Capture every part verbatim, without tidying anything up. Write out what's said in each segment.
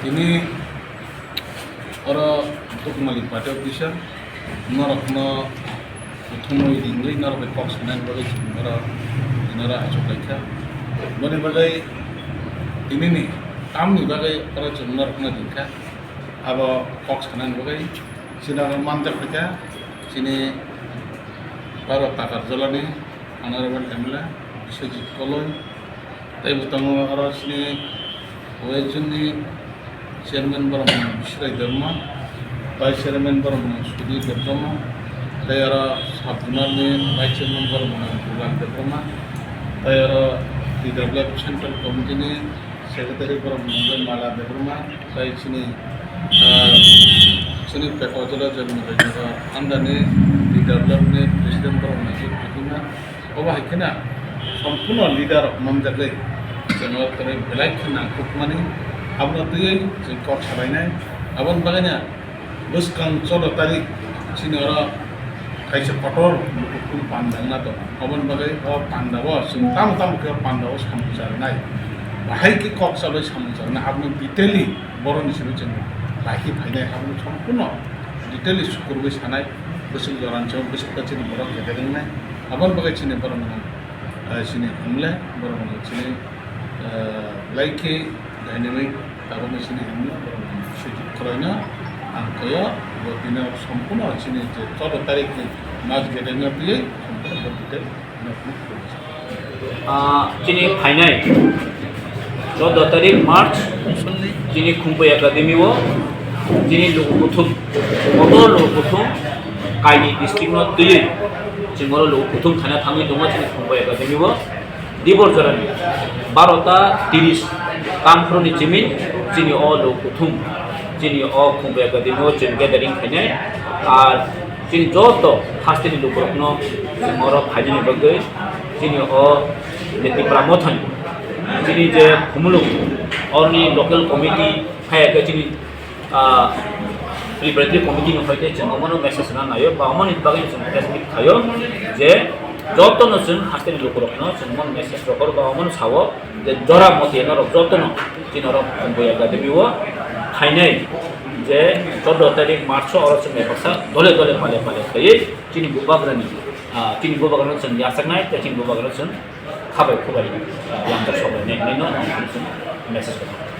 Tini oro Tukmali party office o norokno kuthumwi ringwi norok bai kok sanani bagwi chwng oro, tini oro achuk laikha. Boni bagwi tinini tamni bagwi oro chwng norokno ringkha. Abo kok sanani bagwi chini oro manjak phaikha chini Baro Takarjalani Honorable M L A Biswajit Koloi, tei bo tongo oro chini West Zone ni Chairman borok mwnang Biswrai Debbarma, Vice Chairman borok mwnang Sudhir Debbarma, tei oro Sub Zonal ni Vice Chairman borok mwnang Gulak Debbarma, tei oro T W F Central Committee ni Secretary borok mwnang Mala Debbarma, tei chini, ah, chini Pekotula Jagmohan Nagar under ni T W F ni President borok mwnang Jit Kutima. Obo hai kheno sompurno leader rok manjagwi chwng o kwrwi belai khe nangkukmani, abono twiwi chwng kok salainai. Aboni bagwino bwskang choudo tarik chini oro kaisa kotor bukukhum panda wngna tongo. Aboni bagwi o panda o chwng tamo tamo khe o panda o samung charwnai, bahai khe kok chalwi samung charwnai, abono detailedly borokni simi chwng bai khe phainai, abono sompurno detailedly sukurwi sanai. Bwswk joran chwng bwswk ta chini borok khe wngnai. Aboni bagwi chini borok no, ah, chini hamle, borok no chini, ah, belai khe dynamic, tabukni chini hamle, borok no sujik khwlaino ang khaio, bo bini sompurno chini je choudo tarik ni mas gede no twiwi sompurno bo detail no. Ah, chini phainai choudo tarik March, chini Khumbai Academy o chini luku kuthum, kotor luku kuthum, kaini district no twiwi chwng oro luku kuthum thaina thangwi tongo chini Khumbai Academy o. Dibor jorani barota tiris tamphru ni chimin chini o luku kuthum chini o Khumbai Academy o chwng gathering khainai. Ar chini joto hasteni lukurokno chwng oro phainani bagwi chini o je Tipra Mothani chini je Khumulwng oroni local committee phaiya khe chini, ah, preparatory committee ni hoite chwng omono message rwna naio ba omoni bagwi chwng press meet khaio je jotono chwng hasteni lukurokno chwng omono message rohor ba omono sao. Je jora motwi norok jotono chini norok Khumbai Academy o phainai je choudo tarik March o oro chwng baksa dole dole pale pale khaiwi chini bubagrani, ah, chini bubagrano chwng yachaknai tei chini bubagrano chwng khabai khubai, ah, lamjak sobai nai hinwi no ang chwng message rwkha.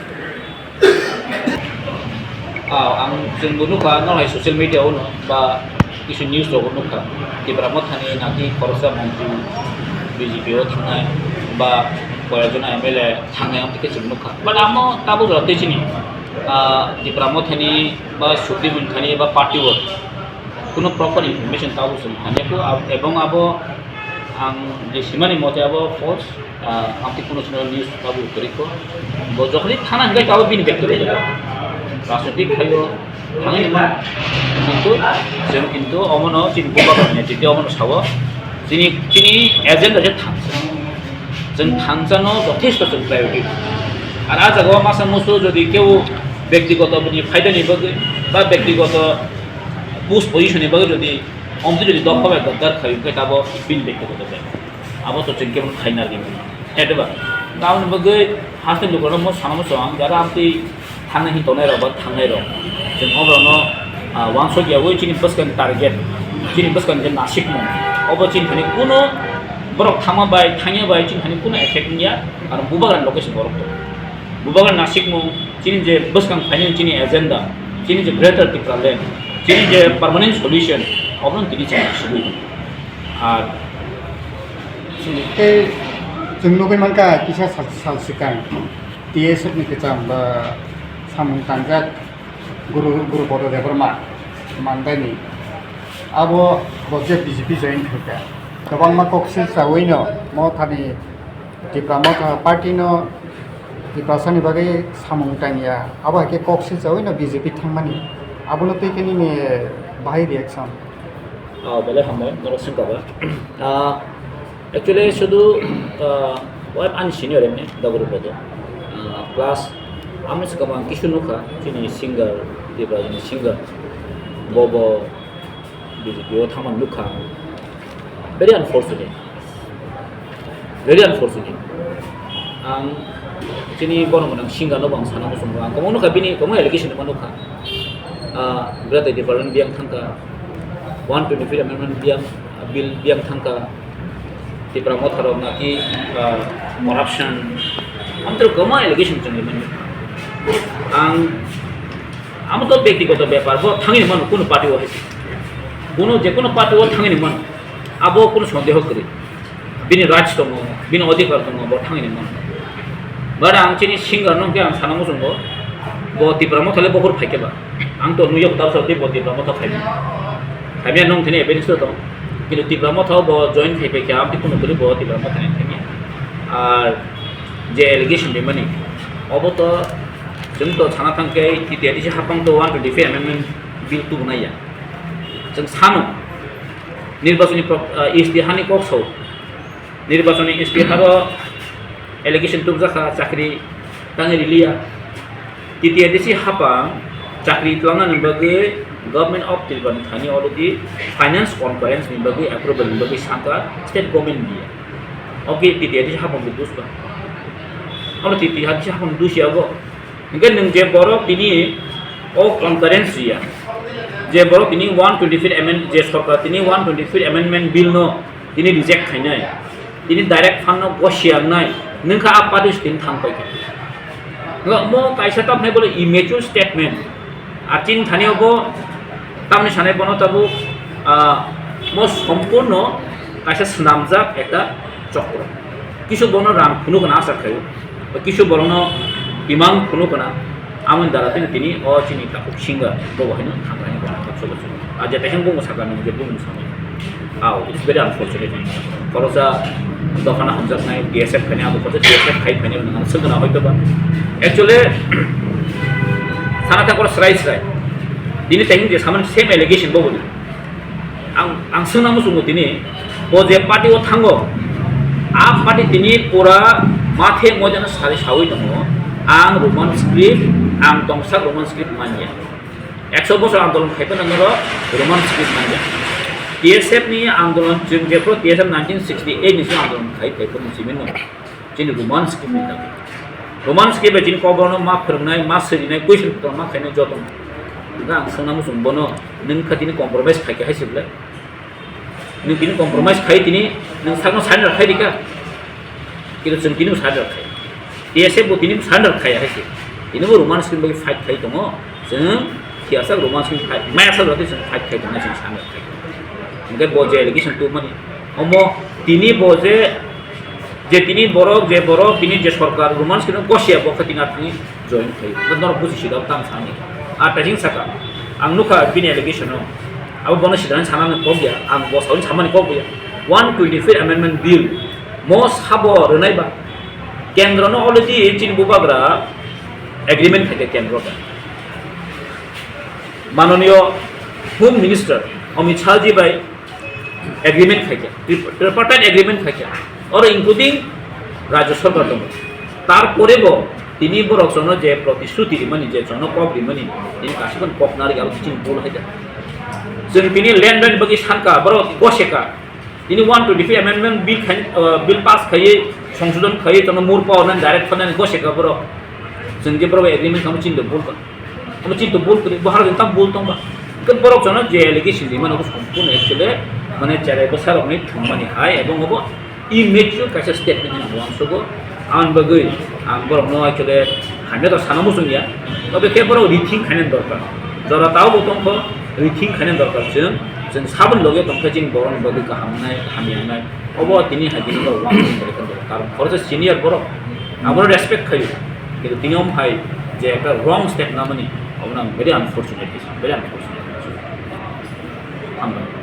Ah, ang chwngbo nukha, norok hai social media o no ba kisu news rogo nukha, Tipra Mothani naki khoroksa montri B J P o thangnai ba koyekjona M L A thangnai, amtwi khe chwng nukha. But amo tabuk jora tei chini, ah, Tipra Mothani ba Sukdev Mothani ba party o kuno proper information tabuk chwng thangya kho, ab-, ebong abo ang je simani mote abo false. Ah, amtwi kuno channel news tabuk kwrwi kho. Bo jokhoni thana hwnkhe abo bini bektigoto rajnitik khaio thangwi ma, kintu chwng kintu omono chini bubagrani netrite omono sao. Chini, chini agenda je thansa. Chwng thansano jothesto chwng priority. Ar ah jagao masa musu jodi keu bektigoto bini phaidani bagwi ba bektigoto post position ni bagwi jodi omtwi jodi dopha bai gaddar khaio hwnkhe abo bini bektigoto bai. Abo to chwng kebo khaina rimani. Eteba. Tamoni bagwi haste lukurokno mo sanamo chwng, jara amtwi thangnai hin tongnai rok ba thangnai rok. Chwng oborokno, ah, wansok yaui chini bwskang target, chini bwskang je nasikmung. Obo chini thani kuno borok thangma bai, thangya bai chini thani kuno effect wngya, aro bubagrani location borok to. Bubagrani nasikmung, chini je bwskang phainani chini agenda, chini je Greater Tipraland, chini je permanent solution, obono tini chini solution. Ar tei chwng nugwi mankha kisa sal, sal swkang T S F ni kwcham ba samung tangjak Guru, Guru Bodo Debbarma mandaini abo bo je B J P join khaikha. Kwbangma kok silsa ui no mo thani Tipra Motha party no Tiprasani bagwi samung tangya, abo hai khe kok silsa ui no B J P thangmani, abono twi khe nini bahai reaction? Ah, belai hambai, norok swngkha ba. Ah, actually, sudu, ah, wife ani senior emni, Daguru Bodo. Ah, plus, amni swkang ang kisu nukha, chini singer, Tiprasani singer, bo, bo B J P o thangmani nukha. Very unfortunate. Very unfortunate. Ang Bini bono gwnang singer no bo ang sana muchungo. Ang kwbangno kha bini kwbangma allegation ma nukha. Ah, Greater Department biyang thangkha, one twenty-five amendment biyang, bill biyang thangkha, Tipra Motha rok naki, ah, corruption, amtwrwk kwbangma allegation chwngwi mani. Ang, amo to byaktigoto bepar, bo thangwi mano kunu party o hai, kunu je kunu party o thangwi mano, abo kunu sondeho kwrwi. Bini rights tongo, bini odhikar tongo, bo thangwi mano. But ang chini singer no hwnkhe ang sana muchungo, bo Tipra Motha le bohor phaikhe ba. Ang to nukya bo tabsa tei bo Tipra Motha phaimya. Phaimya nung thani evidence to tong. Kintu Tipra Motha bo join khai phaikha, amtwi kunu kwrwi bo Tipra Motha ni phaimya. Ar je allegation rimani, obo to chwng to sana thangkhe T T A D C haphang to one twenty-five amendment bill tubunai ya. Chwng sano, nirbachoni pro-, ah, istihani kok sao. Nirbachoni istiharo allegation tubjakha, chakri tangwi riliya. T T A D C haphang chakri twlangnani bagwi Government of Tripura ni thani already finance conference ni bagwi approval ni bagwi sangkha state government ni. Oke, T T A D C haphang bo dusba. Oro T T A D C haphang dusi abo. Hingke nwng je borok tini o concurrence riya, je borok tini one twenty-five amend-, je sorkar tini one twenty-five amendment bill no tini reject khainai, tini direct fund no gosiya wngnai, nwngkha a party tini thang paikha. Nwng mo kaisa tamni bole immature statement, a chini thani obo tamni sanai bono tabuk, ah, mo sompurno kaisa swnamjak ekta chokro. Kisu bono rang phunuk hwnna asha khaio, kisu borokno imang phunuk hwnna, amoni dara tini, tini o chini takhuk singer bo bo haino thangkha, haino bono thangkha, sobo sobo. A je takheng bumung sakha nung je bumung samani. Ao, it's very unfortunate. Khoroksa dophano hamjaknai, B S F khainai, abo khoroksa B S F khai khainai hwnwi ang swngna hoito ba. Actually, sana ta kor srai srai. Tini takheng je samani same allegation bo boli. Ang, ang swngna muchungo tini, bo je party o thango, a party tini pura mathe mojano sari sawi tongo, ang Roman script, ang tongsa Roman script manya. Ekso bosor andolon khai phano norok Roman script manya. T S F ni andolon, chwng jephru T S F nineteen sixty-eight ni andolon khai, khai phano simi no. Chini Roman script ni dagi. Roman script bai chini kokborokno ma phwrwngnai, ma swijinai, question paper ma khainai joto. Hingkhe ang swngna muchung bono, nwng kha tini compromise khai khe hai se belai? Nwng tini compromise khai tini, nwng sakno surrender khai rikha. Kintu chwng tini surrender khai. T S F bo tini surrender khai hai se. Tini bo Roman script bai fight khai tongo. Chwng thiyasa Roman script fight, maya sa jati chwng fight khai tongo, chwng surrender khai. Hingkhe bo je allegation tubmani. Omo tini bo je Je tini borok, je borok tini je sorkar Roman script no gosiya, bo khe tini athani join khlai. Bo norok buji sida tang sani. A taising saka, ang nukha bini allegation no. Abo bono sidani sanani kok ya, ang bo sawi samani kok ya. One twenty-five amendment bill mo sabo rwnai ba. Kendro no already chini bubagra agreement khaikha kendro bai. Manoniyo Home Minister Amit Shah ji bai agreement khaikha, tri-, tripartite agreement khaikha, oro including Rajya Sarkar tongo. Tarpore bo tini borok jono je protishruti rimani, je jono kok rimani, tini kasukon kok nari abo chini bol hai da. Chwng tini land rent bagwi sankha, borok goseka, tini one twenty-five amendment bill khai, uh, bill pass khaiwi, songsodon khaiwi, tono mur power nani direct fund nani goseka borok. Chwng je borok agreement kamo chini bol ba. Omo chini to bul kwrwi, bo harok jani tam bul tong ba. Hwnkhe borok jono je allegation rimani obo sompurno actually mane cherai bwsarokni thwngmani hai, ebong obo immature kaisa statement hinwi ang uansugo. Aboni bagwi ang borokno actually hamya to sana muchung ya. Tobokhe borok rethink khainani dorkar. Jora tao bo tongkho, rethink khainani dorkar chwng, chwng saboni loge tongkhe chini borokni bagwi kaham wngnai, hamya wngnai. Obo tini hai tini borok uansukna dorkar. Karon khoroksa senior borok, abono respect khaio. Kintu tini omo hai je ekta wrong step namani, obono ang very unfortunate, very unfortunate. Hambai.